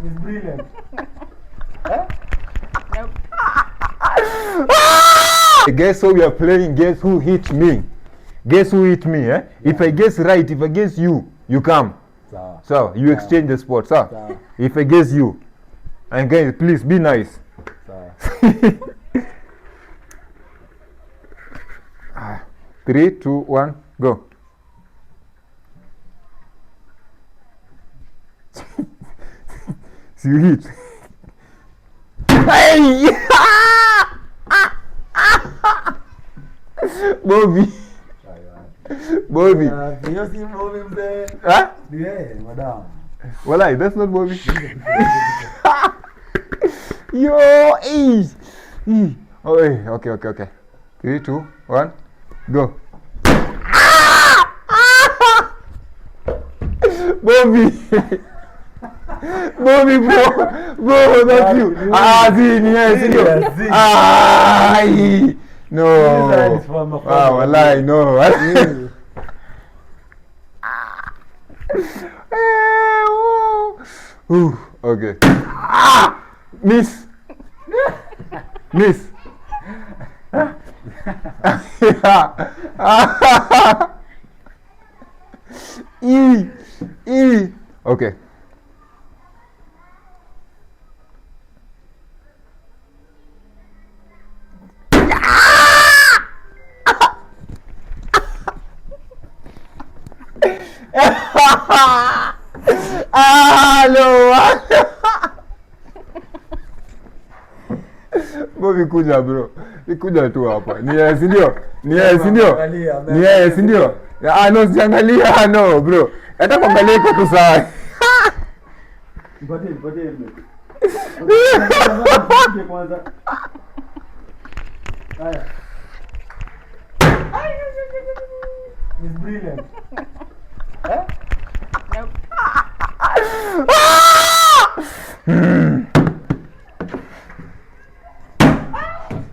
It's brilliant. Nope. Guess what we are playing? Guess who hit me? Guess who hit me? Yeah. If I guess right, if I guess you, you come. So you exchange the spot, sir. If I guess you, and guys, please be nice. 3, 2, 1, go. See you hit. Hey! Bobby. Bobby. You see Bobby there? Huh? Yeah, madam. Walai, that's not Bobby. Yo, hey. Oh, hey. Okay. 3, 2, 1, go. Bobby. Bobby, bro, that's you. No. Walai, no. Okay. Miss. Okay. No. Bobby kuja bro. Nikuja tu hapa. Ni yeye si ndio? Ni yeye si ndio? No siangalia no bro. Hata kuangalia kwa tu sawa. Ngoje. Kwanza. Haya. It's brilliant. Nope.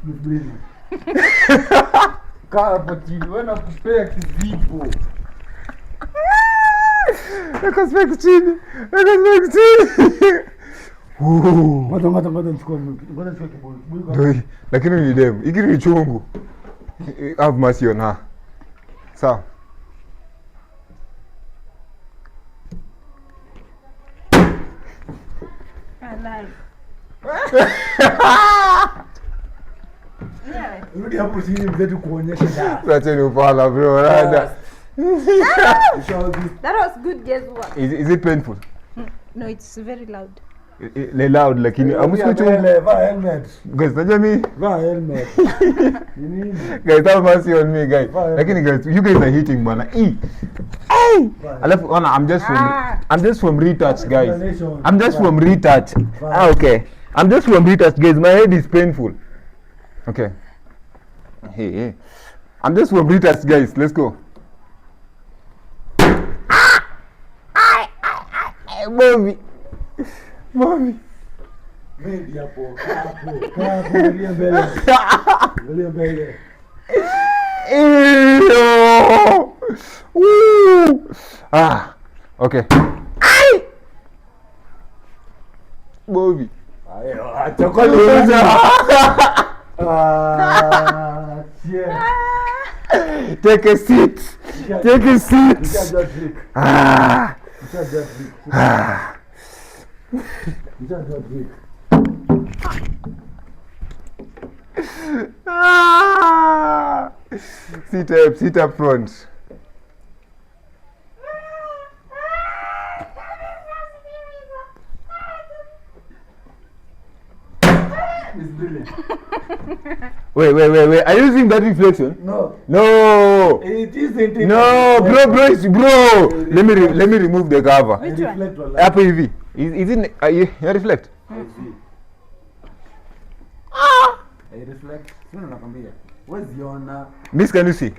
It's brilliant. Kaa hapo chini, wewe nakupea kizibo. Nakasema chini. Ngoja nichukue kiburi. Lakini ni demu. Hiki ni chungu. Have mercy on her. Sawa. Rudi hapo chini mzetu kuonyesha da. Acha ni upala bro. That was good guesswork. Is it painful? No, it's very loud. Ni loud lakini amusikicho. Vaa helmet. Guys, najua mimi. Vaa helmet. Nini? Guys, have mercy on me guys. Lakini guys, you guys are hitting bana. Hey! Alafu ona, I'm just from retouch guys. I'm just from retouch. Okay. I'm just from retouch guys. My head is painful. Okay. Hey. I'm just from retouch guys. Let's go. Bobby. Mimi hapo. Hapo angalia mbele. Okay. Bobby. Ayo, achokoleza. Yeah. Take a seat. Sit up front. It's brilliant. Wait. Are you using that reflection? No. It isn't. No, bro. Let me remove the cover. Which one? Hapo hivi. Is it you reflect? I reflect. Sio nakwambia. Wewe ziona. Miss, can you see?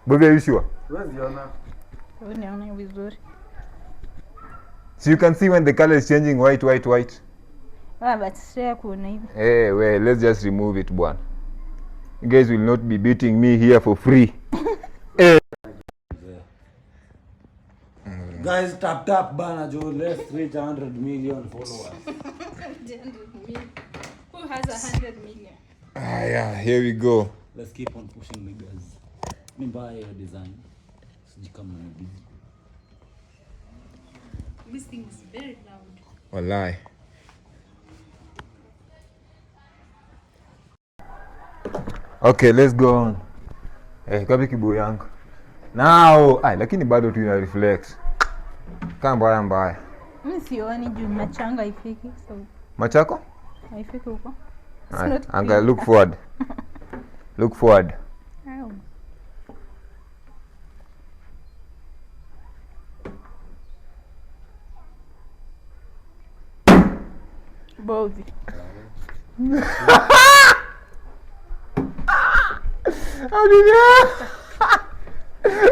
Bobby, are you sure? Wewe ziona. Unaona vizuri. So you can see when the color is changing white. But sio kuona hivi. Hey, well, let's just remove it, bwana. You guys will not be beating me here for free. Hey. Guys, tap bana Joe. Let's reach 100 million followers. 100 million. Who has 100 million? Yeah, here we go. Let's keep on pushing niggas. Me buy your design. Sijikama na busy. This thing is very loud. Wallahi. Okay, let's go on. Kabi kibu yangu. Now, lakini bado tu ina reflect. Kama mbaya. Mimi sioni juu machanga haifiki so. Machako? Haifiki huko. Anga look forward. Look forward. Oh. Bovi.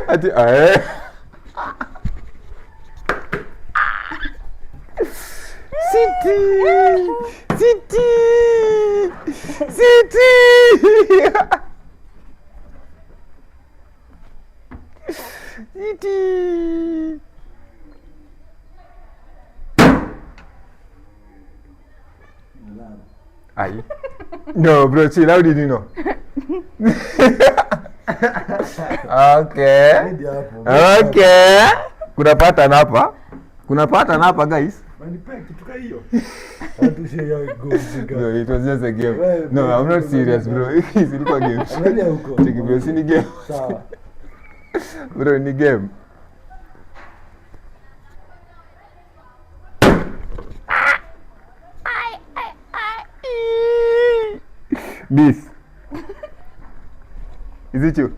Ati City. Aye. No, bro, chill. How did you know? Okay. Kuna pattern hapa guys. No, it was just a game. No, I'm not serious, bro. It's not a game. Take it, bro. It's a game. Bro, in the game. This. Is it you?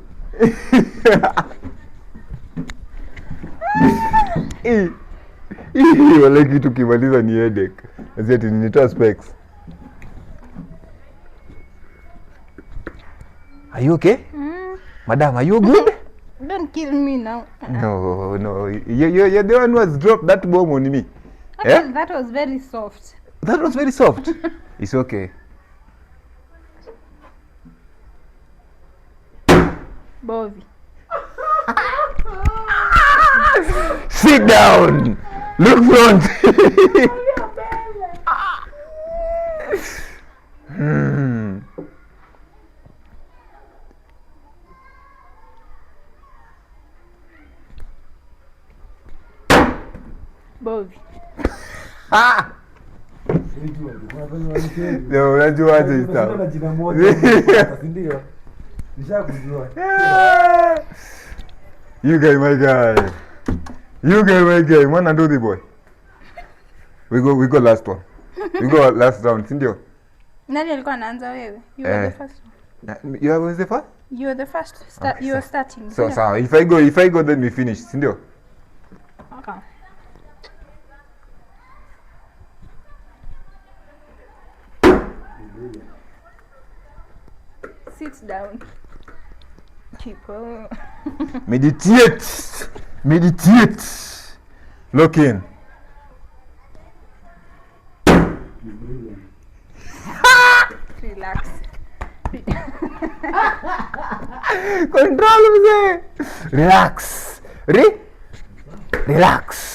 Wale kitu kimaliza ni headache. Azeti nitoa specs. Are you okay? Madam, are you good? Don't kill me now. No. You're the one who has dropped that bomb on me. Okay, that was very soft. That was very soft. It's okay. Bovi. Sit down. Look front. Bovi. No, unajuaje sasa? You guy, my guy. Mwana ndo the boy. We go last one. We go last round, si ndio? Nani alikuwa anaanza wewe? You were the first one. You was the first? You were the first. You were starting. So if I go then we finish, si ndio? Okay. Sit down. People. Meditate. Look in. Relax. Control mzee. Relax. Relax.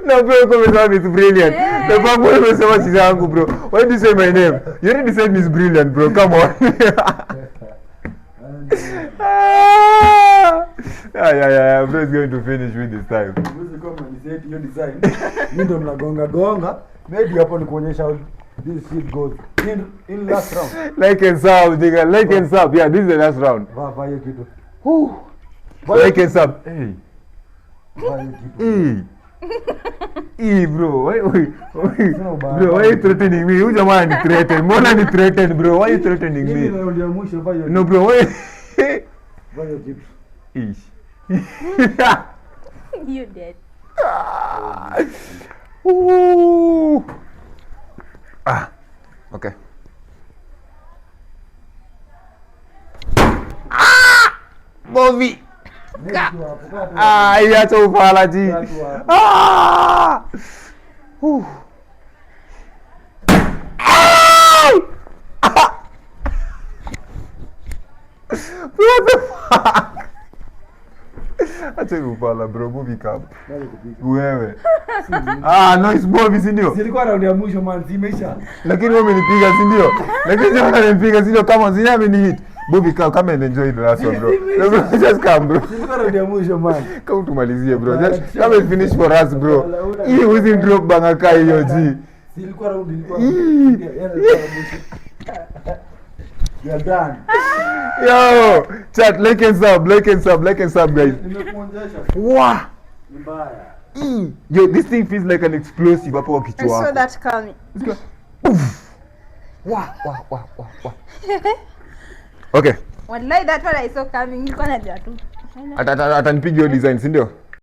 No bro, come on, it's brilliant. The fuck what was so much yangu bro. Why did you say my name? You already said Miss Brilliant, bro. Come on. Yeah. Bro is going to finish with this time. Your design. Mimi ndo mnagonga. Maybe hapo ni kuonyesha how this shit goes. In last round. Like and sub, nigga. Like and sub. Yeah, this is the last round. Va hiyo kitu. Like and sub. Hey. Bro, why you threatening me? Who's the man you threaten? Mbona ni threaten, bro? Why you threatening me? No, bro, why? You dead. Ooh. Okay. Bovi. Iacha ufala ji. Acha upala bro, movie cup. Nani kupiga? Wewe. No it's movie si ndio? Zilikuwa round ya mwisho man, zimeisha. Lakini wewe umenipiga si ndio? Lakini wewe unanipiga si ndio kama zina amenihit. Movie cup, come and enjoy the last one bro. Just come bro. Zilikuwa round ya mwisho man. Kama tumalizie bro. Just come and finish for us bro. Hii uzi drop banga kai hiyo ji. Zilikuwa round ilikuwa. Yana mwisho. You're done. Yo, chat, like and sub guys. Nimekuonjesha. Wow. Mbaya. Yo, this thing feels like an explosive hapo kwa I kichwa saw wako. that coming. Wow. Okay. Wallahi that one I saw coming. Nilikuwa najua tu. Atanipiga hiyo design, si ndio?